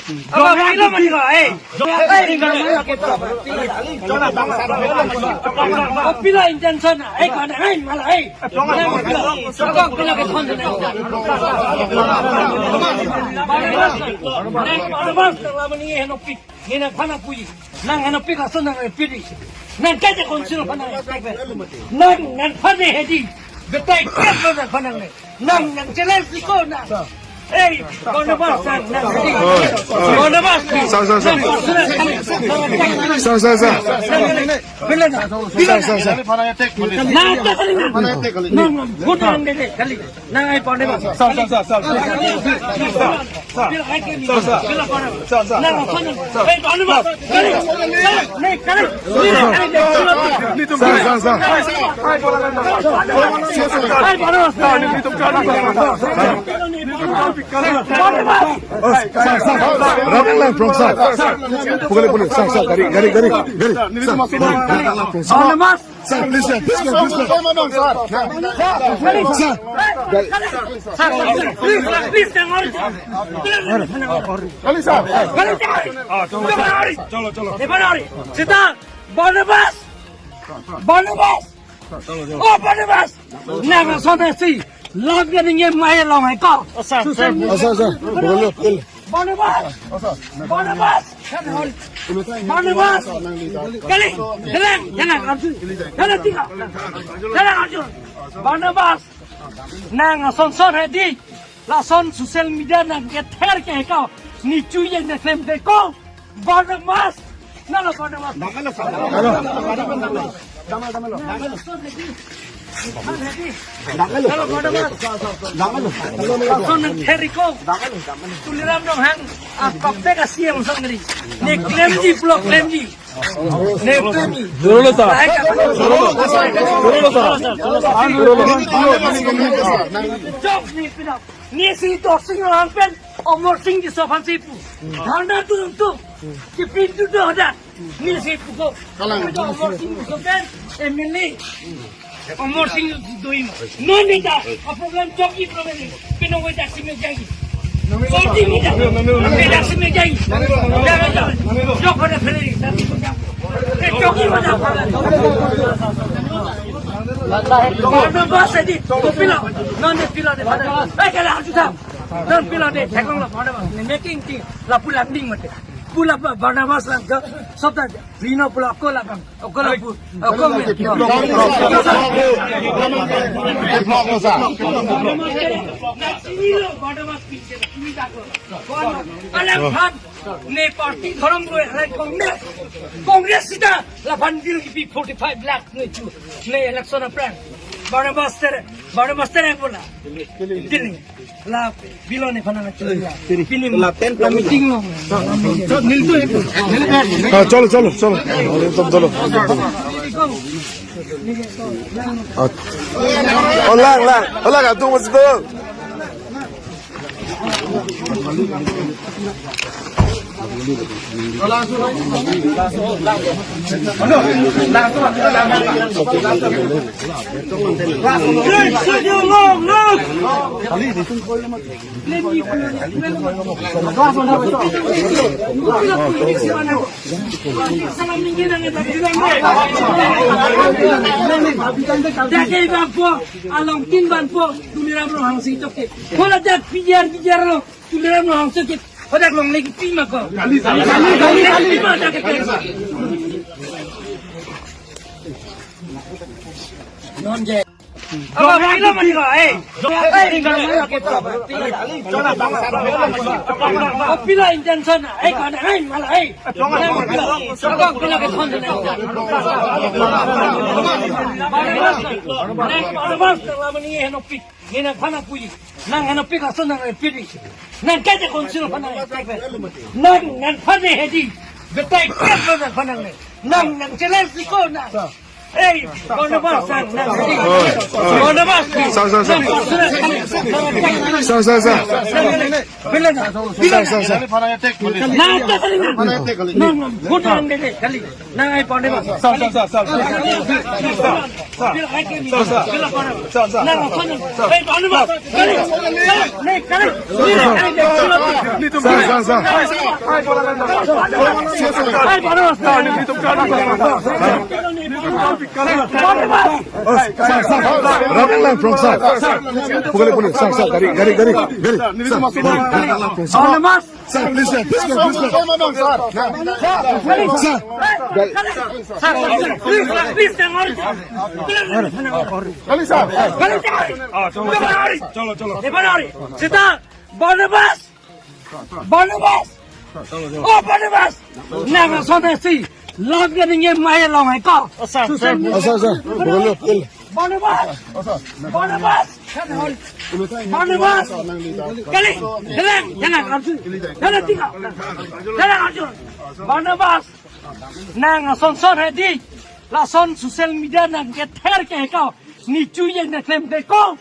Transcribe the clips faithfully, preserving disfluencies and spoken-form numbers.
Apa pilo mani ko, eh? Eh, pilo intention, eh, ko na, eh, mala, eh. Ko pilo ke thon na. Barabas, Barabas, Barabas, nang la mani henopik, nang phan puji, nang henopik ason nang pidi, nang kaja council phan nang, nang nang phan hedi, betai ket lo nang phan nang. Nang, nang challenge di ko nang. Ei, Barnabas nang, nang. Barnabas. Sir, sir, sir. Sir, sir, sir. Bilang na. Bilang na. Sir, sir, sir. Nang, nang, nang. Nang, nang. Nang, nang. Nang, nang. Nang, nang. Nang, ai, Barnabas. Sir, sir, sir, sir. Sir, sir. Sir, sir. Sir, sir. Sir, sir, sir. Sir, sir, sir. Rap lang from sir. Sir. Pukul, pukul. Sir, sir. Gari, gari, gari, gari. Sir, gari, gari lang from sir. Sir, please, sir, please, sir, please, sir. Sir, sir. Please, please, please, sir. Kali, sir. Kali, sir. Chalo, chalo. Barnabas. Barnabas. Barnabas. Oh, Barnabas. Nang ason si. Lam ke ninge mai long hai ko. Oh, sir, sir. Oh, sir, sir. Boleh, boleh. Barnabas! Barnabas! Barnabas! Kali! Jalan, jalan, Arjun! Jalan, tinggal! Jalan, Arjun! Barnabas! Nang ason son hedi! Lason social media nang kether ke ko! Nichu ye ne klem ke ko! Barnabas! Nalo Barnabas! Halo. Lason nang theri ko. Tuliram Ronghang apapek a-C M songri. Ne klemji, block klemji. Ne klemji. Dolo sa. Dolo sa. Dolo sa. Jok ni pinap. Nisi Torsing Ronghang pen Amarsing Tisso aphan si pu. Dharna tum tum. Kipin tu do da. Nisi puko. Kalang. Amarsing Tisso pen M L A. Amarsing Tisso doi ma. Non ni ta. A program chokji program ni. Pino wai daksi me jagi. Chokji me jagi. Me daksi me jagi. Jagi, jagi. Chok pada phere. Eh, chokji ma jagi. Barnabas hedi. Pilo. Non ni pilo de. Eh, kala harju tham. Non pilo de, theklong lo, Barnabas. Ne making thing, lapu landing mate. Pula ba, Barnabas lang ke, sabta, Rino pula ko labang, ko lapu, ko me. Develop ko sa. Na chini lo, Barnabas pinche, chini ta ko. Alang phan, ne party dhorom lo, alang Congress. Congress sita, laphan bill kipi forty-five lakh ne chu, ne election aphrang. Barnabas tere, Barnabas tere bola. Dili. La, bilo ne khana na chili la. Pini la ten la meeting lo. Sir, nil to ek. Ah, chalo, chalo, chalo. Ekdom chalo. Ah. Oh, lang, lang. Oh, lang, atum mas to. Dake bangpo, along tin bangpo, Tuliram Ronghang si toke. Hola jak pijar pijar lo, Tuliram Ronghang si ke. Hodak longle kipi ma ko. Kali, kali, kali, kali. Kipi ma dak ke. Non je. Apa pilo mani ko, eh? Eh, pilo intention, eh, ko na, eh, mala, eh. Ko pilo ke thon na. Barnabas, Barnabas, nang la mani henopik. Nang phan puji. Nang henopik ason nang pidi. Nang kaja council phan nang. Nang, nang phan hedi. Betai ket lo nang phan nang. Nang, nang challenge di ko nang. Ei, Barnabas, sang, sang. Barnabas. Sang, sang, sang. Sang, sang, sang. Bilang, bilang. Sang, sang, sang. Nang, tak kali, nang. Nang, nang. Bukan nang dede, kali. Nang, ai, Barnabas. Sang, sang, sang, sang. Bilang, ai, kali. Sang, sang. Bilang, Barnabas. Sang, sang. Nang, sang, sang. Ei, Barnabas. Kali. Nang, kali. Sang, sang, sang. Ai, Barnabas. Sir, sir, sir. Rap lang from sir. Pukul, pukul. Sir, sir, gari, gari, gari, gari. Sir, sir, rap lang from sir. Barnabas. Sir, please, sir, please, sir, please, sir. Sir. Sir, sir, please, sir, please, sir. Kali, sir. Kali, sir. Chalo, chalo. Barnabas. Barnabas. Oh, Barnabas. Nang ason si. Lam ke ning ye mai long hai ko. Sir, sir. Sir, sir. Pukul, pukul. Barnabas. Barnabas. Barnabas. Kali. Dalang, dalang, arju. Dalang tinggal. Dalang arju. Barnabas. Nang ason son hedi. Lason social media nang kether ke ko. Ni chu ye na klem ke ko.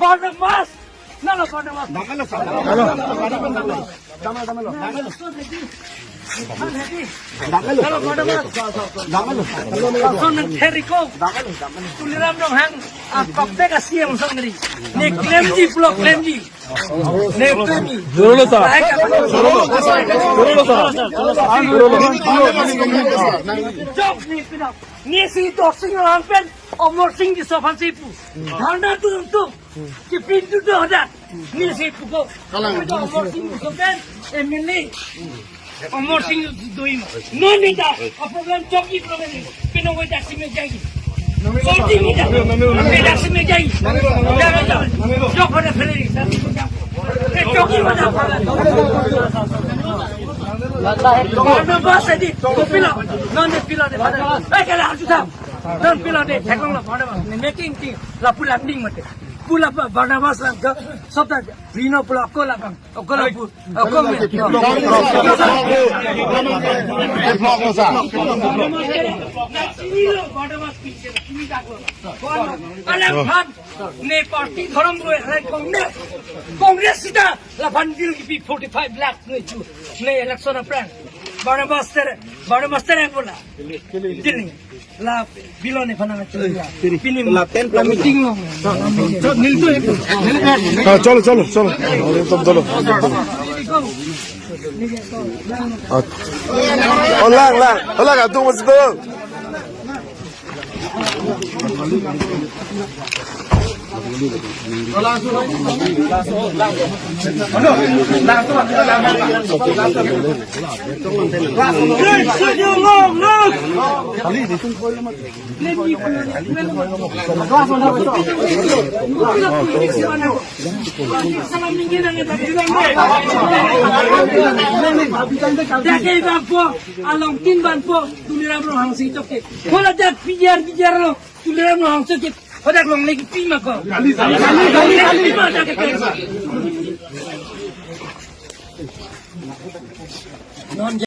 Barnabas. Nalo Barnabas. Nalo. Nalo Barnabas. Lason nang theriko. Tuliram Ronghang. Apapte ka C M song neri. Ne klemji pulo klemji. Ne klemji. Joro lo sa. Joro lo sa. Joro lo sa. Joro lo sa. Jok ni pinap. Ni si Dorsing Ronghang pen Amarsing Tisso aphan si pu. Dharna tu tu. Kipin tu tu hadak. Ni si puko. Kalang. Amarsing Tisso pen M L A. Amarsing doi ma. Non ni ta. Apa program chokji program ni. Pinong ko taxi me jai. Chokji ni ta. Taxi me jai. Jai, jai. Chok pada phele. Chokji mana. Barnabas edi. Pilo. Non de pilo de. Eh, kala harus sam. Non pilo de. Theklonglo Barnabas. Ne making thing. Lapu lamding mate. Pula Barnabas lang ke. Sabta. Rino pula ko lang. Ako lapu, ako me. Alang phan, ne party dhorom roi, alang Congress. Congress sita, laphan bill kipi forty-five lakh ne chu, ne election aphrang. Barnabas ter, Barnabas ter bola. Dili. La bill ne phana chu la. Pini la ten la meeting lo. Chot nil tu. Ha, chalo, chalo, chalo. Chalo, chalo. Ah. Oh, lang, lang. Oh, lang, atum masih tu. Dake bangpo, along tin bangpo, Tuliram Ronghang si chokche. Hola jak pijar pijar lo, Tuliram Ronghang chokche. Hodak longle kipi ma ko. Kali, kali, kali, kali. Pi ma jak ke. Non